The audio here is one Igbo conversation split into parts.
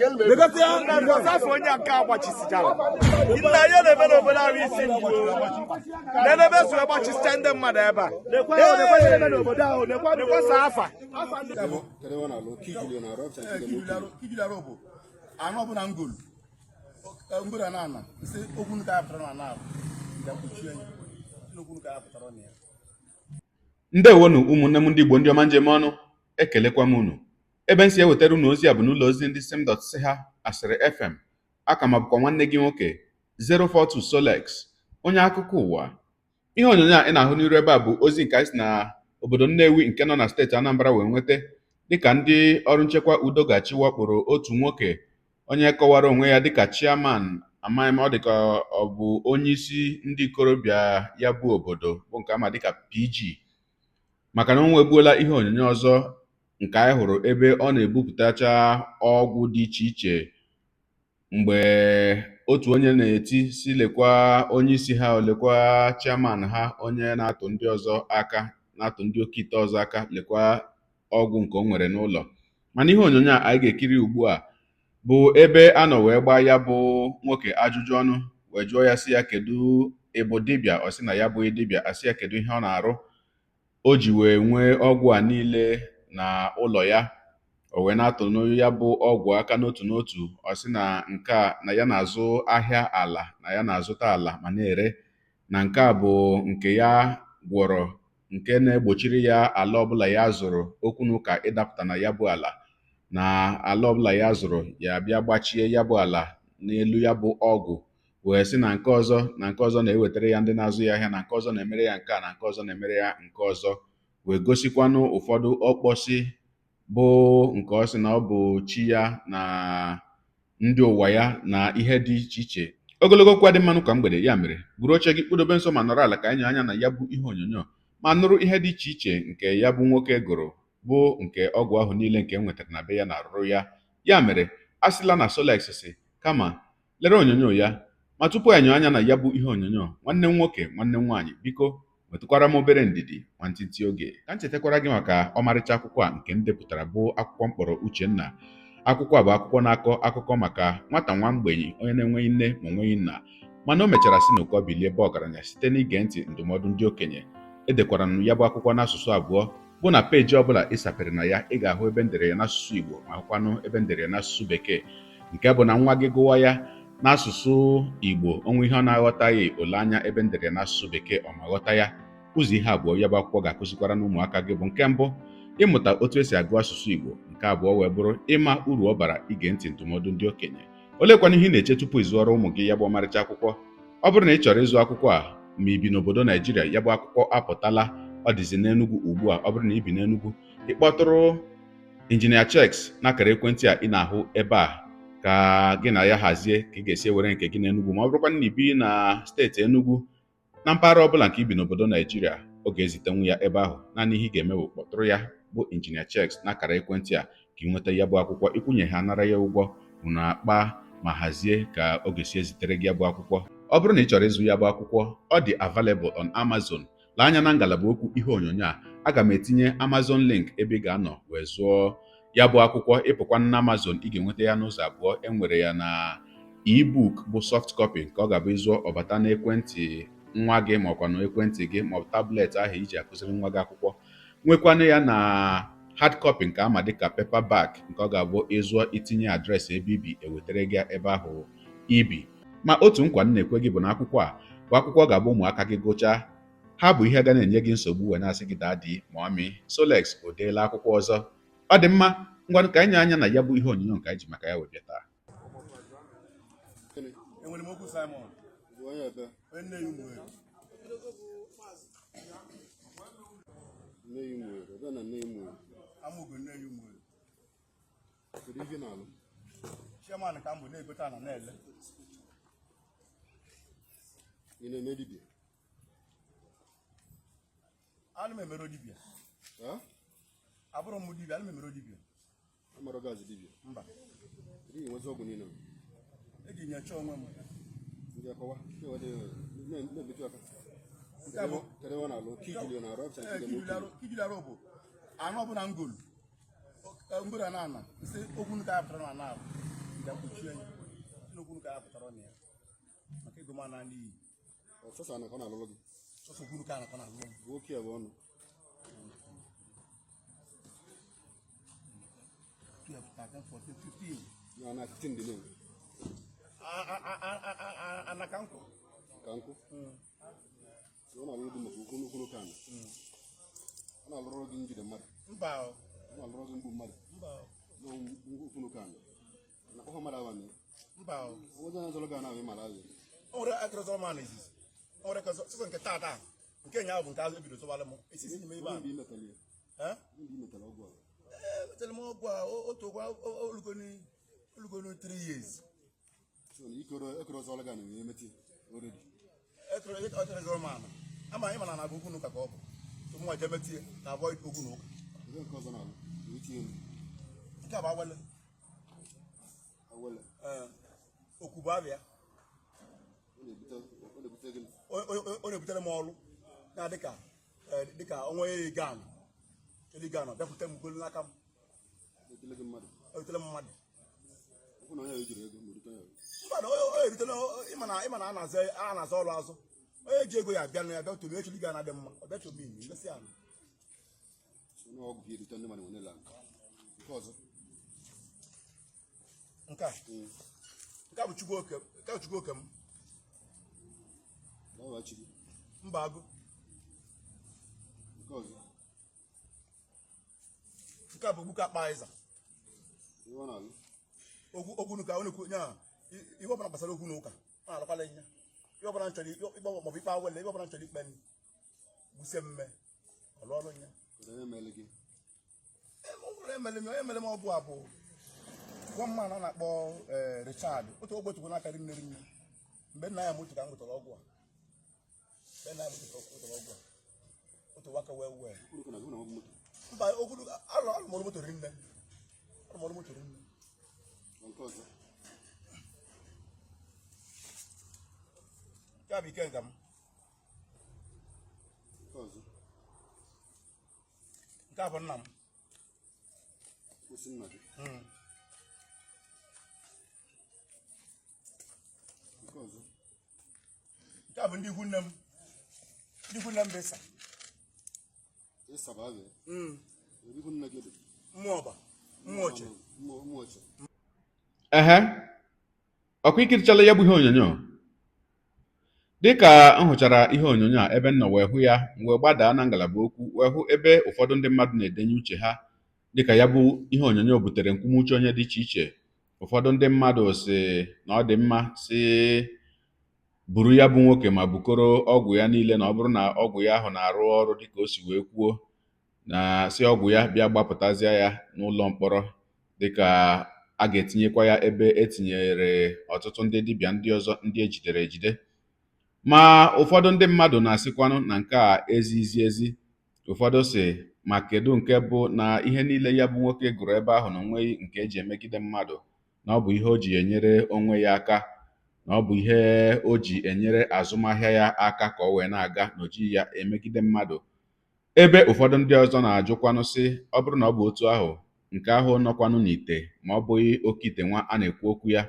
Afọ onye nke a gbachisichara nna ihe na-eme n'obodo ahụ isi mgbu n'ebe so gbachisicha ndị mmadụ ebe a nekwasa afa. Anụ ọbụla ngolu ngolu na ana nsị okwu nke ya pụtara na ana ahụ mkpuchie ya n'okwu nke ya pụtara na ya. Ndewonu, ụmụnne m ndị Igbo, ndị ọma njem ọnụ, ekelekwa m unu. Ebe m si ewetara unu ozi a bụ n'ụlọ ozi ndị sim dot si ha Asịrị FM. Aka ma bụkwa nwanne gị nwoke 042 Solex, onye akụkọ ụwa. Ihe onyonyo a ị na-ahụ n'iru ebe a bụ ozi nke anyị si na obodo Nnewi nke nọ na steeti Anambra wee nweta, dịka ndị ọrụ nchekwa Udo Ga-achị wakporo otu nwoke onye kọwara onwe ya dịka chairman, amaghị m, ọ dịka ọ bụ onye isi ndị ikorobịa ya bụ obodo, bụ nke ama dịka PG, maka na o nwegbuola ihe onyonyo ọzọ nke anyị hụrụ ebe ọ na-ebupụtacha ọgwụ dị iche iche mgbe otu onye na-eti si lekwa onye isi ha, lekwa chairman ha, onye na-atụ ndị ọzọ aka, na-atụ ndị oke ite ọzọ aka, lekwa ọgwụ nke o nwere n'ụlọ. Mana ihe onyonyo a anyị ga-ekiri ugbu a bụ ebe a nọ wee gbaa ya bụ nwoke ajụjụ ọnụ, wee jụọ ya sị ya, kedu ịbụ dibịa? Ọ sị na ya abụghị dibịa. Asị ya kedu ihe ọ na-arụ o ji wee nwee ọgwụ a niile na ụlọ ya? O wee na-atụnụ ya bụ ọgwụ aka n'otu n'otu. Ọ sị na nke a na ya na-azụ ahịa ala, na ya na-azụta ala ma na-ere, na nke a bụ nke ya gwọrọ, nke na-egbochiri ya ala ọbụla ya zụrụ okwu na ụka ịdapụta na ya bụ ala, na ala ọbụla ya zụrụ ya bịa gbachie ya bụ ala n'elu ya bụ ọgwụ, wee sị na nke ọzọ na nke ọzọ na-ewetara ya ndị na-azụ ya ahịa, na nke ọzọ na-emere ya nke a, na nke ọzọ na-emere ya nke ọzọ, wee gosikwanụ ụfọdụ ọkpọsị bụ nke ọ sị na ọ bụ chi ya na ndị ụwa ya na ihe dị iche iche. Ogologo okwu adị mmanụ ka mgbede. Ya mere, buru oche gị, kpụdobe nso ma nọrọ ala ka anyị anya na ya bụ ihe onyonyo ma nụrụ ihe dị iche iche nke ya bụ nwoke gụrụ, bụ nke ọgwụ ahụ niile nke e nwetara na be ya na-arụrụ ya. Ya mere, a sịla na Solex si, kama lere onyonyo ya. Ma tupu anyị anya na ya bụ ihe onyonyo, nwanne m nwoke, nwanne m nwaanyị, biko nwetụkwara m obere ndidi nwantịntị oge ka m chetakwara gị maka ọmarịcha akwụkwọ a nke m depụtara, bụ akwụkwọ mkpọrọ Uchenna. Akwụkwọ a bụ akwụkwọ na-akọ akụkọ maka nwata nwa mgbenyi, onye na-enweghị nne ma onweghị nna, mana o mechara si n'ụkọ bilie ebe ọgaranya site n'ige ntị ndụmọdụ ndị okenye. Edekwara m ya bụ akwụkwọ n'asụsụ abụọ, bụ na peeji ọbụla ị sapere na ya, ị ga-ahụ ebe m dere ya n'asụsụ Igbo ma hụkwanụ ebe m dere ya n'asụsụ Bekee, nke bụ na nwa gị gụwa ya n'asụsụ Igbo, onwe ihe ọ na-aghọtaghị, ole anya ebe m dere ya n'asụsụ Bekee, ọ ma ghọta ya. Ụzọ ihe abụọ ya bụ akwụkwọ ga-akụzikwara na ụmụaka gị bụ: nke mbụ, ịmụta otu esi agụ asụsụ Igbo; nke abụọ wee bụrụ ịma uru ọ bara ige ntị ndụmọdụ ndị okenye. Oleekwana ihe ị na-eche tupu ị zụọrọ ụmụ gị ya bụ ọmarịcha akwụkwọ? Ọ bụrụ na ị chọrọ ịzụ akwụkwọ a ma ị bi n'obodo Naijiria, ya bụ akwụkwọ apụtala, ọ dịzi n'Enugu ugbu a. Ọ bụrụ na ị bi n'Enugu, ị kpọtụrụ Injinia Checks n'akara ekwentị a ị na-ahụ ebe a ka gị na ya hazie ka ị ga-esi ewere nke gị n'Enugu. Ma ọ bụrụkwa na ị bi na steeti Enugu, na mpaghara ọbụla nke i bi n'obodo Naijiria, ọ ga-ezitenwu ya ebe ahụ. Naanị ihe ị ga-eme bụ kpọtụrụ ya bụ Injinia Checks n'akara ekwentị a ka ị nweta ya bụ akwụkwọ. Ịkwụnye ha nara ya ụgwọ, unu akpa ma hazie ka ọ ga-esi ezitere gị ya bụ akwụkwọ. Ọ bụrụ na ị chọrọ ịzụ ya bụ akwụkwọ, ọ dị available on Amazon. Lee anya na ngalaba okwu ihe onyonyo a, aga m etinye Amazon link ebe ị ga-anọ wee zụọ ya bụ akwụkwọ. Ịpụkwa na Amazon, ị ga-enweta ya n'ụzọ abụọ. E nwere ya na ebook, bụ soft copy, nke ọ ga-abụ ịzụọ, ọbata n'ekwentị nwa gị ma ọkwa na ekwentị gị ma ọ bụ tablet ahụ iji akụziri nwa gị akwụkwọ. Nwekwanụ ya na hard copy, nke ama dịka paperback, nke ọ ga-abụ ịzụọ, itinye address ebe ibi, ewetara gị ebe ahụ ibi. Ma otu nkwa m na-ekwe gị bụ na akwụkwọ a bụ akwụkwọ ọ ga-abụ ụmụaka gị gụchaa, ha bụ ihe ga na-enye gị nsogbu wee na-asị gị, "Daddy, mommy, Solex o deela akwụkwọ ọzọ." Ọ dị mma, ngwanụ, ka anyị nye anya na ya bụ ihe onyonyo nke anyị ji maka ya wee bịa taa. Enwere m okwu Simon. Onye ebe? Onye nne ya Ụmụeri. Nne ya Ụmụeri, ebe na nne ya Ụmụeri? Amugo, nne ya Ụmụeri. Kedu ihe ị na-alụ? Chairman ka m bụ, na-egote ana na-ele. Ị na-eme dibịa? Ana m emere dibịa. Ha? Abụrụ m dibịa, ana m emere dibịa. Amara gazi dibịa? Mba. Kedu ihe nwezi ọgwụ niile? Eji nyocha onwe m. Ndị akọwa na-emetụ aka. Nke a bụ Kedu ebe ọ na-alụ? Kijuli na-arụ ọbịa? Ee, kijuli arụ bụ anụ ọbụla ngolu ngolu na ana nsị okwu nke ya pụtara na ana ahụ. kpuchie ya si n'okwu ka ya pụtara na ya maka ego m ana n'iyi. Ọsọsọ ana ka ọ na-alụrụ gị? Sọsọ okwu ka anakọ na-alụ m. Bụ oke bụ ọnụ. 12, 13, 14, 15. Ya na 15 dị na Anaka nkwụ. Ka nkwụ. So ọ na-alụrụ gị maka okwu n'okwu n'ụka ana. Ọ na-alụrụ gị njide mmadụ. Mba o. Ọ na-alụrụ gị mgbu mmadụ. Mba o. Na okwu n'ụka ana. Na ọhụ mmadụ awa na ya. Mba o. Onye na-azọrọ gị ana ahụ ịmara ahụ. O nwere akịrị zọrọ m ana izizi. O nwere ka sọsọ nke taata nke nya bụ nke azụ ebido zọbalụ m esisi n'ime ebe a. Ndị imetara ya. Eh? Ndị imetara ọgwụ a. Ee, metere m ọgwụ a otu ọgwụ olugoni 3 years. So na ikoro ekoro zọrọ gị ana wee meti already. Ekere ekere zọrọ m ana ama ịma na ana bụ okwu n'ụka ka ọ bụ so mụnwa jee metie na avoid okwu n'ụka. Ebe nke ọzọ na-alụ wee tinye elu. Nke a bụ awele. Awele. Ee, okwu bụ abịa. Ọ na-ebute ọ na-ebute gịnị? Ọ na-ebutere m ọrụ na dịka dịka onwe ego ana ego ana bịakwute m golu n'aka m. Na-etele gị mmadụ. Ebutere m mmadụ. Okwu na onye ahụ ejiri ego ma orute ya. Mba na onye erutela ịma na ịma na a na-azụ a na-azụ ọrụ azụ onye ji ego ya abịa na ya bịa tomi echiri ga na-adị mma ọ bịa tomi ngosi ana. So na ọgwụ ka erute ndị mmadụ nwere ala. Nke ọzọ. Nke a nke a bụ Chukwu oke nke a bụ Chukwu oke m. Laghachi gị. Mba agụ. Nke ọzọ. Nke a bụ Ogbuka akpa ịza. Ihe ọ na-alụ. Okwu okwu n'ụka ọ na-ekwu nya ihe ọbụla gbasara okwu n'ụka ọ na-alụkwala ya ihe ọbụla m chọrọ ikpe maọbụ ikpe awele ihe ọbụla m chọrọ ikpe m gwusie mme ọ lụọlụ ya. Kedu onye mere gị? Ọ bụrụ emere m onye mere m ọgwụ a bụ nwa mma a na-akpọ Richard otu ogbe tukwu n'aka rinne rinne mgbe nna ya moto ka m nwetara ọgwụ a mgbe nna ya moto ka m nwetara ọgwụ a otu waka wee wee. Okwu n'ụka na gị na ọgwụ moto. Mba okwu alụ alụ mọrọ moto rinne alụ mọrọ moto rinne. Nke ọzọ. Nke a bụ ike nka m. Nke ọzọ. Nke a bụ nna m. Kwụsị nna gị. Nke ọzọ. Nke a bụ ndị ikwu nne m. Ndị ikwu nne m bụ ịsa. Ịsa bụ abịa. Ebe ikwu nne gị dị. Mmụọ ọba. Mmụọ oche. Mmụọ oche. Ehe, ọkwa ikirichala ya bụ ihe onyonyo dịka m hụchara ihe onyonyo a ebe m nọ wee hụ ya m wee gbadaa na ngalaba okwu wee hụ ebe ụfọdụ ndị mmadụ na-edenye uche ha dịka ya bụ ihe onyonyo butere nkwumuche onye dị iche iche. Ụfọdụ ndị mmadụ si na ọ dị mma si buru ya bụ nwoke ma bukọrọ ọgwụ ya niile na ọ bụrụ na ọgwụ ya ahụ na-arụ ọrụ dịka o si wee kwuo na si ọgwụ ya bịa gbapụtazie ya n'ụlọ mkpọrọ dịka a ga-etinyekwa ya ebe etinyere ọtụtụ ndị dibịa ndị ọzọ ndị ejidere ejide. Ma ụfọdụ ndị mmadụ na-asịkwanụ na nke a ezighịzi ezi. Ụfọdụ si ma kedu nke bụ na ihe niile ya bụ nwoke gụrụ ebe ahụ na onweghị nke eji emegide mmadụ na ọ bụ ihe o ji enyere onwe ya aka na ọ bụ ihe o ji enyere azụmahịa ya aka ka ọ wee na-aga na o jighị ya emegide mmadụ. Ebe ụfọdụ ndị ọzọ na-ajụkwanụ sị ọ bụrụ na ọ bụ otu ahụ nke ahụ nọkwanụ n'ite ma ọ bụghị oke ite nwa a na-ekwu okwu ya.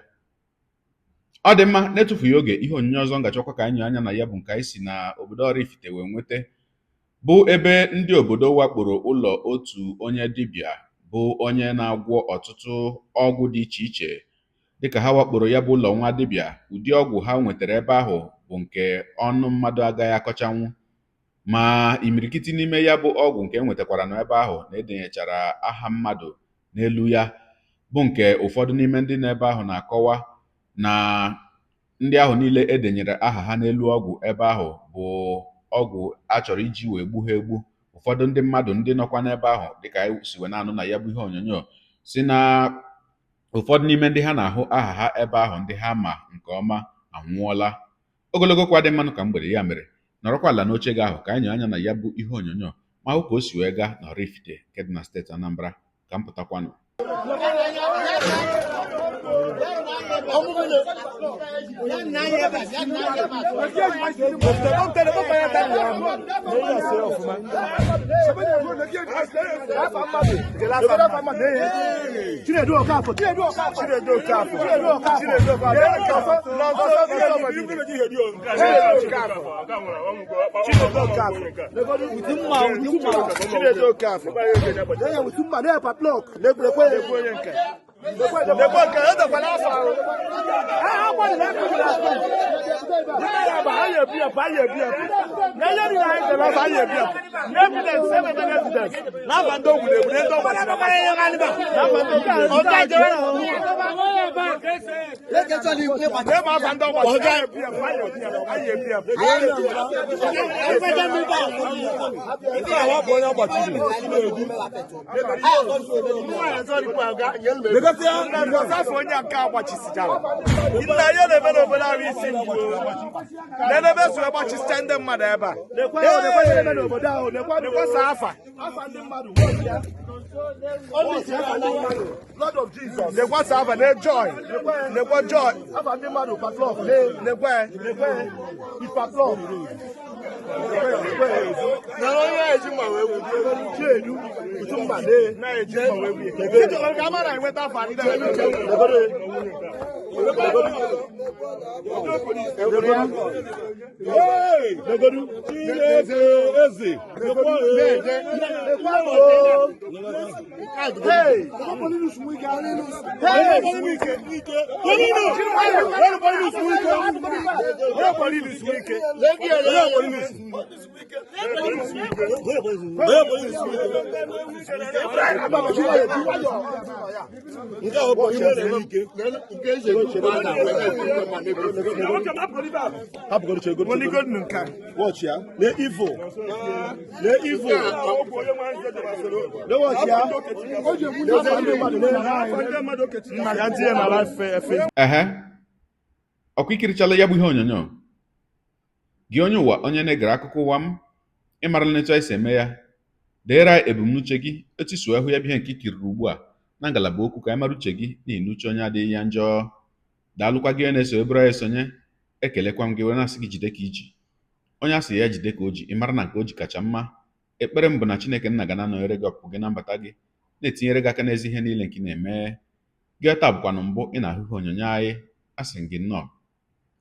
Ọ dị mma na-etufughị oge ihe onyonyo ọzọ m ga-achọkwa ka anyị nyoo anya na ya bụ nke anyị si na obodo Oraifite wee nweta bụ ebe ndị obodo wakporo ụlọ otu onye dibịa bụ onye na-agwọ ọtụtụ ọgwụ dị iche iche. Dịka ha wakporo ya bụ ụlọ nwa dibịa, ụdị ọgwụ ha nwetara ebe ahụ bụ nke ọnụ mmadụ agaghị akọchanwu ma imirikiti n'ime ya bụ ọgwụ nke e nwetakwara n'ebe ahụ na-edenyechara aha mmadụ n'elu ya bụ nke ụfọdụ n'ime ndị nọ ebe ahụ na-akọwa na ndị ahụ niile edenyere aha ha n'elu ọgwụ ebe ahụ bụ ọgwụ a chọrọ iji wee gbu ha egbu. Ụfọdụ ndị mmadụ ndị nọkwa n'ebe ahụ dịka anyị si wee na-anụ na ya bụ ihe onyonyo si na ụfọdụ n'ime ndị ha na-ahụ aha ha ebe ahụ ndị ha ma nke ọma anwụọla. Ogologo kwa dị mmanụ ka mgbede ya mere nọrọkwa ala n'oche gị ahụ ka anyị nyoo anya na ya bụ ihe onyonyo ma hụ ka o si wee gaa na Oraifite nke dị na steeti Anambra. Ka m pụtakwanụ. Chinedu Okafor. Chinedu Okafor. Chinedu Okafor. Chinedu Okafor. Lord of Jesus. Nekwa sava ne joy. Nekwa joy. Afa ndị mmadụ patlọk Nekwa. Ipatlọk. Chiedu Utumba ne. Na eji ma wee wie. Ijọrọ ka amara enweta afa ndị a. Watch ya. Le evil. Le evil. Le watch ya. Ehe, ọkwa ikirichala ya bụ ihe onyonyo gị, onye ụwa, onye na-egere akụkọ ụwa m, ịmarala n'etu anyị si eme ya. Deere anyị ebumnuche gị etu isi wee hụ ya bụ ihe nke ikiriri ugbu a na ngalaba okwu, ka anyị mara uche gị, n'ihi na uche onye adịghị ya njọ. Daalụkwa gị onye na-eso ebere anyị esonye. Ekelekwa m gị were na-asị gị jide ka iji. Onye a sị ya jide ka o ji, ị mara na nke o ji kacha mma. Ekpere m bụ na Chineke nna ga na-anọnyere gị, ọpụpụ gị na mbata gị, na-etinyere gị aka n'ezi ihe niile nke ị na-eme. Gị taa bụkwanụ mbụ ị na-ahụ ihe onyonyo anyị, a sị gị nnọọ.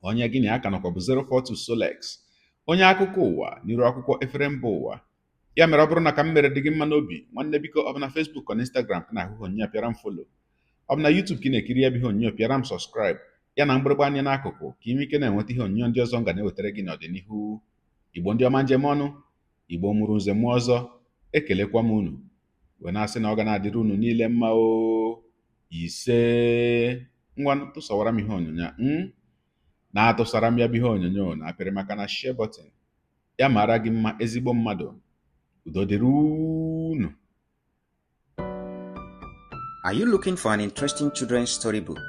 Onye gị na ya ka nọkwa bụ 042 Solex, onye akụkọ ụwa n'iru akwụkwọ efere mba ụwa. Ya mere, ọ bụrụ na ka m mere dị gị mma n'obi, nwanne, biko, ọ bụ na Facebook ọ na Instagram ka na-ahụ ihe onyonyo, pịara m follow. Ọ bụ na YouTube ka ị na-ekiri ya bụ ihe onyonyo, pịara m subscribe, ya na mgbịrịgba anya n'akụkụ, ka ị nwee ike na-enweta ihe onyonyo ndị ọzọ m ga na-ewetara gị n'ọdịnihu. Igbo ndị ọma, njem ọnụ, Igbo mụrụ nze mụọ ọzọ, ekelekwa m unu wee na-asị na ọ ga na-adịrị unu niile mma o. Ise. Ngwa, tụsawara m ihe onyonyo a na-atụsara m ya bụ ihe onyonyo na apịrị maka na share button ya. Mara gị mma, ezigbo mmadụ. Udo dịrị unu. Are you looking for an interesting children's storybook?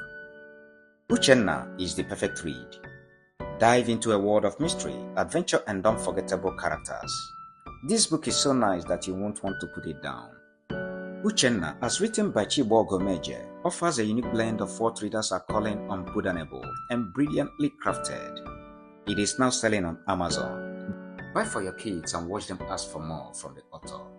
Uchenna is the perfect read. Dive into a world of mystery, adventure, and unforgettable characters. This book is so nice that you won't want to put it down. Uchenna, as written by Chibo Gomeje, offers a unique blend of what readers are calling unputdownable and brilliantly crafted. It is now selling on Amazon. Buy for your kids and watch them ask for more from the author.